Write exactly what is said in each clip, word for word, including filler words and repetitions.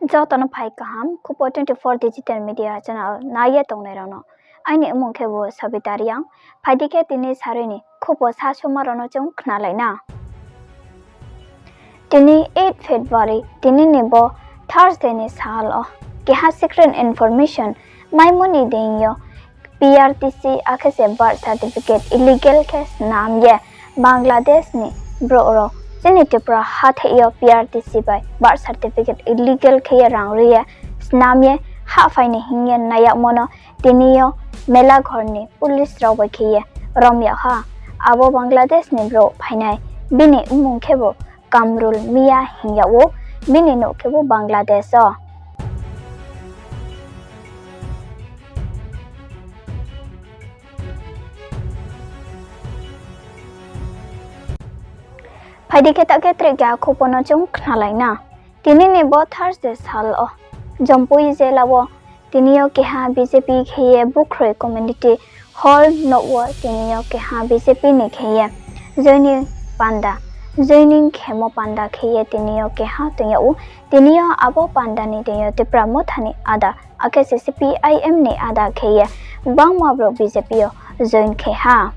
Joto no phai kaham, Khupo twenty four Digital Media Channel nai ye tongnai rao no. Aini mmung khebu Sabita Reang. Phai di khe tini sarui ni khupo sasoma rao no chung khnalai na. Tini eight February, tini ni bo Thursday ni sal wo keha secret information maimo ni deing yo P R T C akhe se birth certificate illegal khe snam ye Bangladesh ni brouh rao chini Tripura hathái yo P R T C bai birth certificate illegal khe ye rang ri ye snam ye hahphai ni hing ye nai yagmo no tini yo Melaghor ni police rao bai khe ye rom yag ha. Abo Bangladesh ni brouh phainai, bini mmung khebu Kamrul Mia hing yag ou, bini nouh khebu Bangladesh wo. Phai di khe taoh khe tre keha khupo no chung khnalai na. Tini ni bo Thursday sal wo Jampui jela wo tini yo keha B J P khe ye Bukhroi Community Hall nouh wo tini yo keha B J P ni khe ye joining panda, joining khemo panda khe ye tini yo keha toing yag ou. Tini yo abo panda ni deing yo Tipra Motha ni ada akhe se C P I M ni ada khe ye gbangma brouh B J P yo join khe ha.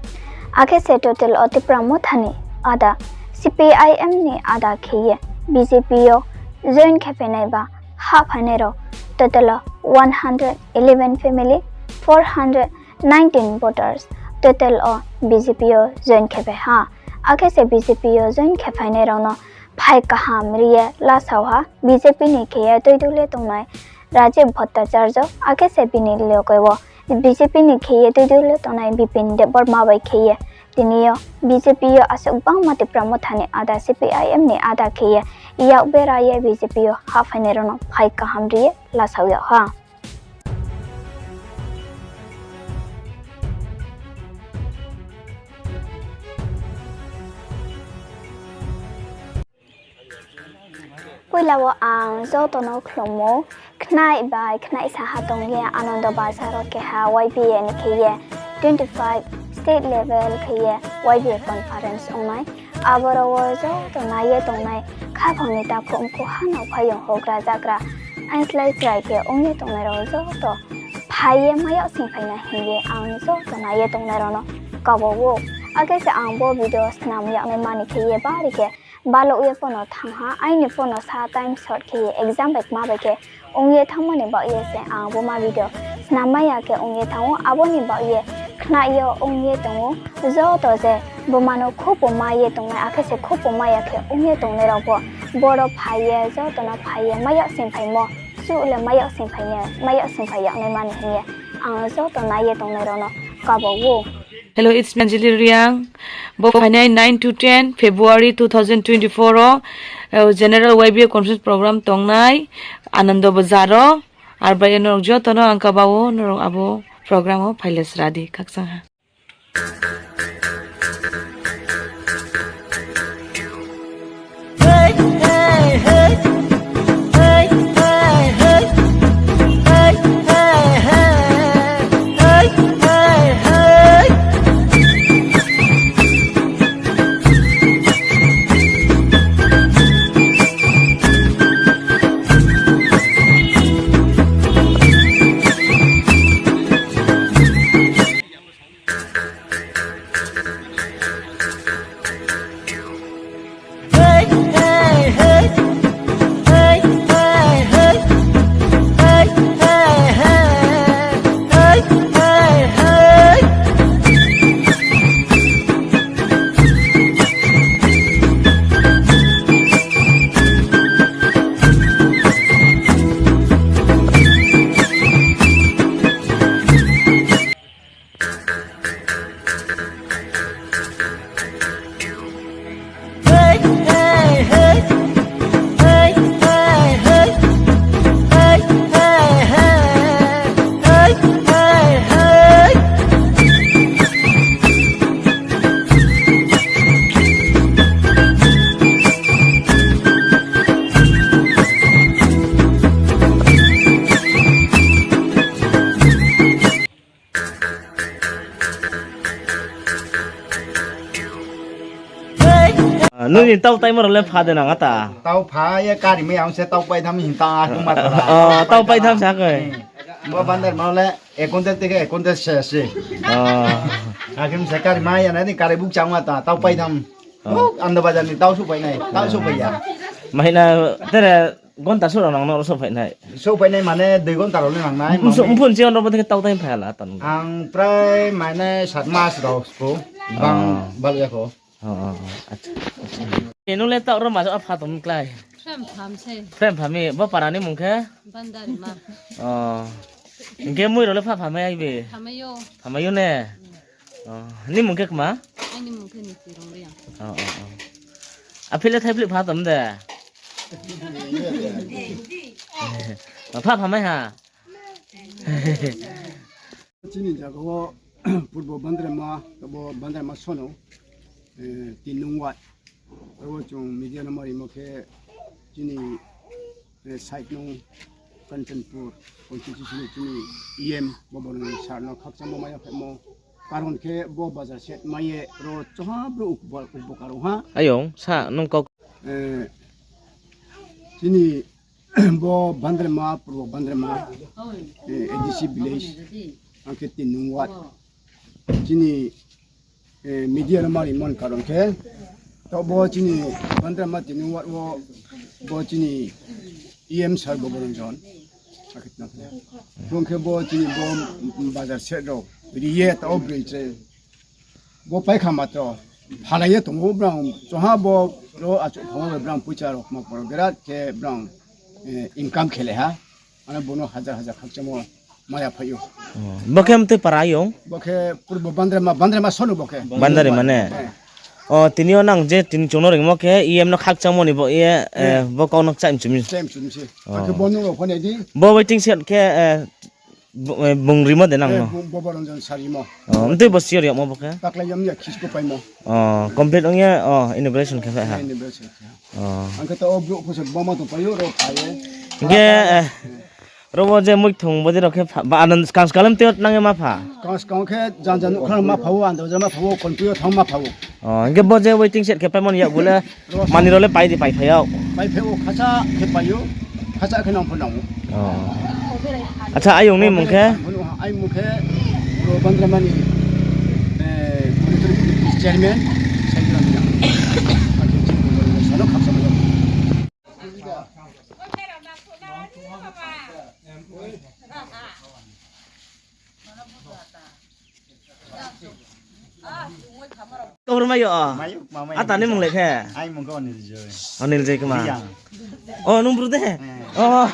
Akhe se total wo Tipra Motha ni ada, C P I M ni ada khe ye B J P yo join khe phainai ba hahphainai rao total wo one hundred eleven family, four hundred nineteen voters total wo B J P yo join khe phai ha. Akhe se B J P yo join khe phainai rao no phai kaham ri ye lasao ha. B J P ni khe ye tuidul ye tongnai Rajiv Bhattacharya, akhe se bini loge wo B J P ni khe ye tuidul ye tongnai Bipin Debbarma bai khe ye tini yo B J P yo asuh gbangma Tipra Motha ni ada, C P I M ni ada khe ye yak bera ye B J P yo hahphainai rao no phai kaham ri ye lasao yag ha. Poila wo ang joto no khlummo, khnai bai khnaisa ha tong ye Anando Bazar wo keha Y B A ni khe ye twenty five state level khe ye Y B A conference ongnai. Aboro wo joto nai ye tongnai khaphang ni takhu mkhu hano phaiyong houhgra zagra, aingslái chrai khe ong ye tongnai rao joto phai ye mai yag sing phai na hing ye ang joto nai ye tongnai rao no kabo ou. Akhe se ang bo video snam yag nai mani khe ye bari khe baluh ye pho no thanng ha, aini pho no sa time short khe ye exam bai kma bai khe ong ye thanngmo ni baoh ye se ang bo ma video snam mai ya khe ong ye thanng ou. Abo ni baoh ye khnai yo ong ye tong ou. Joto je bo ma no khupo mai ye tongnai, akhe se khupo mai ya khe ong ye tongnai rao pho boro phai ye joto no phai ye mai yag sing phaimo, chuh le mai yag sing phai ye, mai yag sing phai yag nai mani hing ye ang joto nai ye tongnai rao no kabo ou. Hello, it's me Anjali Reang. Bo phainai nine to ten February two thousand twenty-four wo, eh, General Y B A Conference Program tongnai Anando Bazar wo. Ar bai ye norok joto no ang kaba ou, norok abo program wo phai le sra di, khakchang ha. Nini tau taimo rao le pha de nang ata? Tau pha ye kari mai ang se tau pai tham hing ta a kung ma ta. O, tau pai tham sa koi. Hmm. Bo bandar ma le ek kuntal tei khe ek kuntal se se. O. Akhim se kari mai ya na ni kari buk chang ma ta, tau pai tham. O. Oh, Ando Bazar ni tau suh pai nai, tau suh pai ya. Mahina tere gonta suh rao nang no suh pai nai. Suh pai nai mane dui gonta rao le nang nai. Mphun si ono bo tei khe tau tai phai la tan. Ang prai mane sat mas rao ko. Bang bal ya ko. O, o, o, acha, acha. Nung le taoh ro ma pha tong klái? Frame pham se. Frame pham mi, bo para ni mung khe? Bandarima. O. Hing khe mui rao le pha pha mai ai bi? Pha mai ou. Pha mai ou ne? Hmm. O, ni mung khe kma? Aini mung khe Niti Rongreang. O, o, o. Aphih le thaiphlih pha tong de? Pha pha mai ha? Chini jaga wo Purbo Bandarima, tabo Bandarima sono, eh, tin nung ward. Aro chung media no ma rimo khe chini, eh, side nung Kanchanpur constituency ni chini E M bo Boronjon sir no khakchangmo maya phaimo. Karon khe bo bazar set mai ye ro choha brouh ukbo, ukbo karo ha. Ayong, sa nung kau. Eh, chini bo Bandarima, Purbo Bandarima, eh, A D C village, ang khe tin nung ward. Chini, eh, media no ma rimon karon khe, to bo chini Bandarima tin nung ward wo, bo chini E M sir bo Boronjon. Akhe tna khe. Bung khe bo chini bo bazar set rao ri ye to broi che. Bo paikha matro phalai ye tong ou brang, choha bo ro achouh thang wo brang poicha rao kma poro berat khe brang, eh, income khelai ha. Ano bono hajar hajar khakchangmo maya phai ou. O, bo khe mtui para ayong? Bo khe Purbo Bandarima, Bandarima sono bo khe. Bandarima ne? Eh. O, tini yo nang je tini chung no ringmo khe E M no khakchangmo ni bo ye, eh, bo kau no kchaih mchumi. Kchaih mchumi se. O. Akhe bo nung rao phone di. Bo waiting shed khe, eh, Bo-, eh, bung rimo de nang no? Eh, bo, bo Boronjon sir rimo. O, mtui bo sir yagmo bo khe? Taklai yam ya khis ko paimo. O, complete ong ye, o, inauguration khe phai ha? Eh, inauguration khe. O. Ang khe to o brouh pho se bama tong pai ou, ro phai ye. Hing khe, eh, ro bo je muithung bo je rao khe pha, ba, anan skang skang le mtui yo nang ye ma pha? Skang skang khe jan jan nuh khna ma pha ou, ando jan ma pha ou, konpui yo thang ma pha ou. O, hing khe bo je waiting shed khe paimo ni yakgu le, mani rao le pai di pai phai ou? Pai phai ou, khasa khe pai ou, khasa khe nang pho nang ou. O. Acha, ayong ni mung khe? Ai mung khe, bo Bandarima ni, eh, chairman, Saidram Reang. Sano khaksa mai ou. Kau rmai yo? Mai ou, ma mai. Ata ni mung le khe? Ai mung khe Anil Joy. Anil Joy kma? Reang. O, nung bru de? Eh. O.